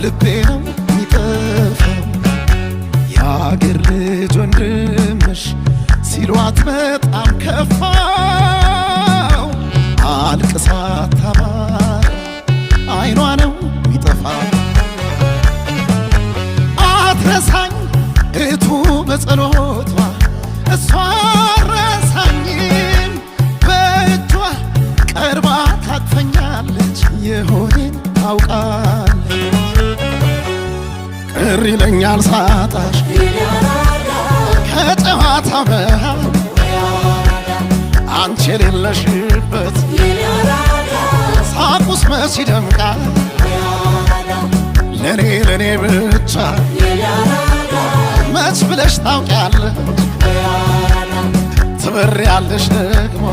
ልቤ ነው ሚጠፋው። የአገር ልጅ ወንድምሽ ሲሏት በጣም ከፋው። አልቅሳ ታባራ አይኗ ነው ሚጠፋው። አትረሳኝ እቱ በጸሎቷ፣ እሷ አትረሳኝም። በእጇ ቀርባ ታቅፈኛለች፣ የሆኔን ታውቃለች። ቅር ይለኛል ሳጣሽ ከጨዋታ መሃል፣ አንቺ የሌለሽበት ሳቁስ መች ይደምቃል? ለኔ ለኔ ብቻ መች ብለሽ ታውቂያለሽ? ትበሪያለሽ ደግሞ።